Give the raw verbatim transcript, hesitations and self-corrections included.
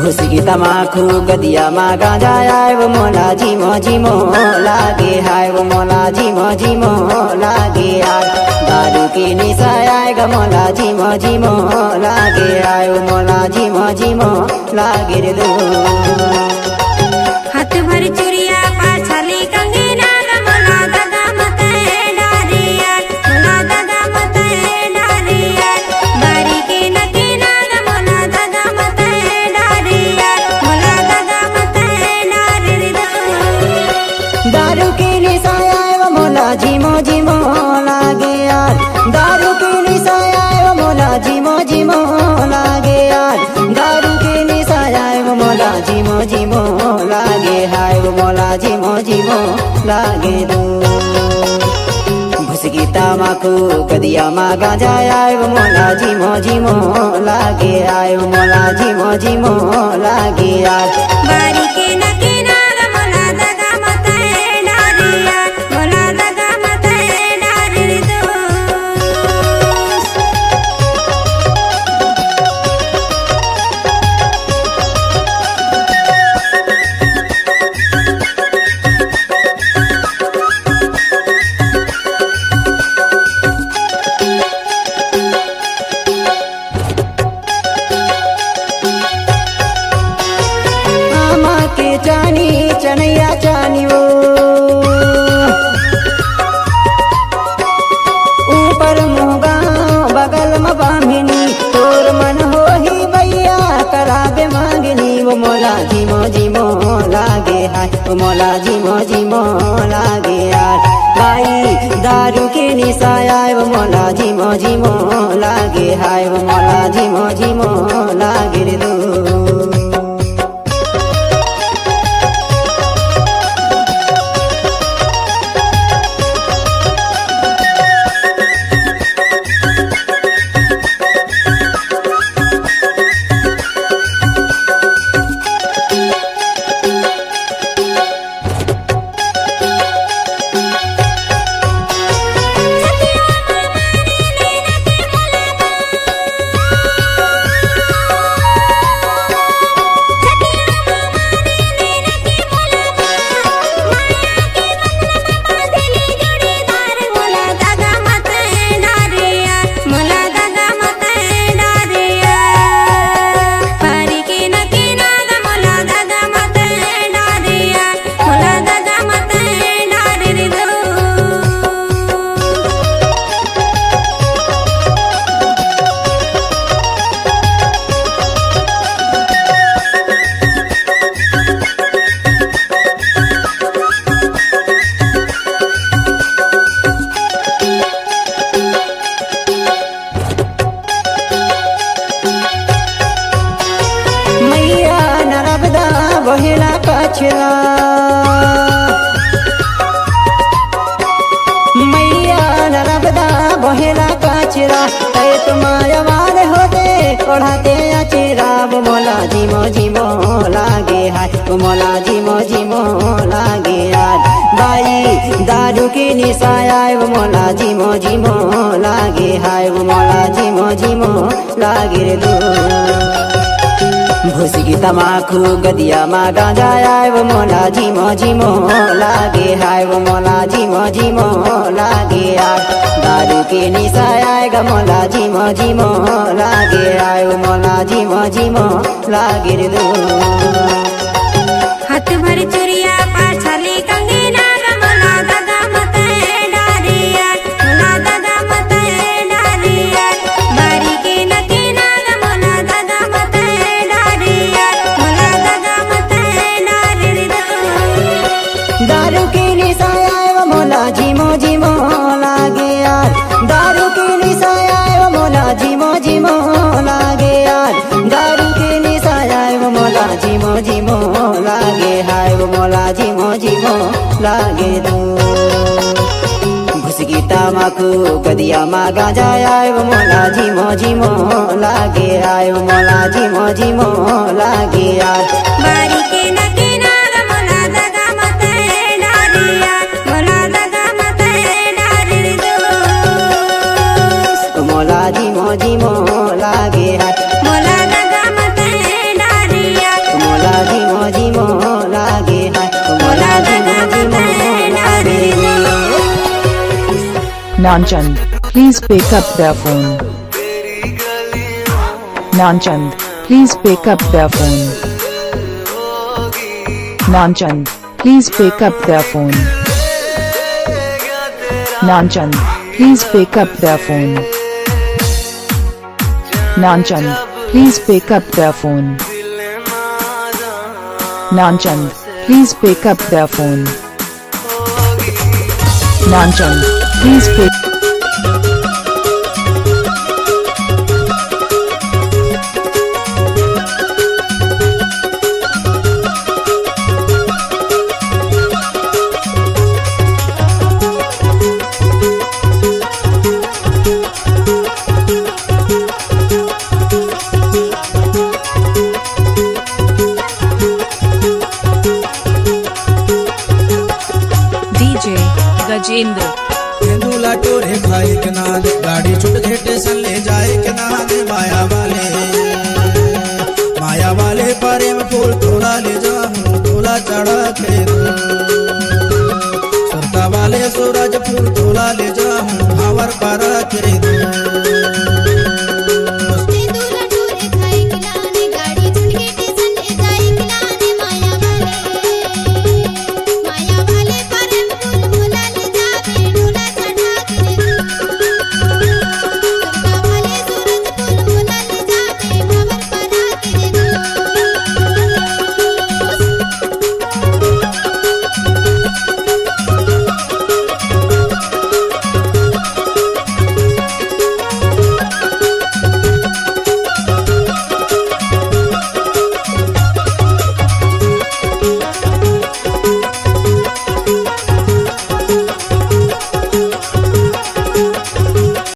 हुसकी तमाखू गदिया मा गांजा आय, वो मोला जिमो जिमो लागे हाय, वो मोला जिमो जिमो लागे यार। दारू के निशा आय ग मोला जिमो जिमो लागे हाय, वो मोला जिमो जिमो लागे रे दू। हाथ भर चुरिया पाछाली कंगना ग मोला दगा मत डारिया, मोला दगा मत डारिया। बारी के नके नाग मोला दगा मत डारिया, मोला दगा मत डारिया। दारू के निशा आय वो मोला जिमो जिमो लागे यार, दारू के निशा आय वो मोला जिमो जिमो लागे यार, दारू के निशा आय वो मोला जिमो जिमो लागे हाय, वो मोला जिमो जिमो लागे दू। भुसकी तमाखू गदिया मा गांजा आय, वो मोला जिमो जिमो लागे आय, वो मोला जिमो जिमो लागे यार। बारी के नके नाग मोला दगा मत डारिया, मोला दगा मत डारिया रे दू। आमा के चानी चनैया चानी वो, ऊपर मुगांव बगल म बामिनी, तोर मन होही भैया कराबे मांगनी, वो मोला जिमो जिमो लागे हाय, वो मोला जिमो जिमो लागे यार। भाई दारू के निशा आय, वो मोला जिमो जिमो लागे हाय, वो मोला जिमो जिमो लागे रे दू। मैया नरबदा बहेला कचरा, मैया नरबदा बहेला कचरा, तै तुम्हारा वार होते ओढ़ाते अचरा, वो मोला जिमो जिमो लागे हाय, वो मोला जिमो जिमो लागे यार। भाई दारू के निशा आय, वो मोला जिमो जिमो लागे हाय, वो मोला जिमो जिमो लागे रे दू। भुसकी तमाखू गदिया मा गांजा आय, वो मोला जिमो जिमो लागे हाय, वो मोला जिमो जिमो लागे यार। दारू के निशा आय ग मोला जिमो जिमो लागे हाय, वो मोला जिमो जिमो लागे रे दू। हाथ भर चुरिया पाछाली कंगना ग मोला दगा मत डारिया, मोला दगा मत डारिया। बारी के नके नाग मोला दगा मत डारिया, मोला दगा मत डारिया रे दू। दारू के निशा आय वो मोला जिमो जिमो लागे यार, दारू के निशा आय वो मोला जिमो जिमो लागे यार, दारू के निशा आय वो मोला जिमो जिमो लागे हाय, वो मोला जिमो जिमो लागे दू। भुसकी तमाखू गदिया मा गांजा आय, वो मोला जिमो जिमो लागे आय, वो मोला जिमो जिमो लागे आय। बारी के नके नाग मोला दगा मत डारिया, मोला दगा मत डारिया रे दू। मोला जिमो जिमो लागे हाय, मोला दगा मत Daria. Nanchand, please pick up the phone. Nanchand, please pick up the phone. Nanchand, please pick up the phone. Nanchand, please pick up the phone. Nanchand, please pick up the phone. Nanchand, please pick up the phone. Nanchand, please pick. DJ Gajendra. तेंदूला टोरे खाए के नांद, गाड़ी छूट के station ले जाए के नांद। माया वाले, माया वाले प्रेम फूल तोला ले जाहूं, तोला चढ़ा के दो। सुरता वाले सूरज फूल तोला ले जाहूं, भावर पर के दो।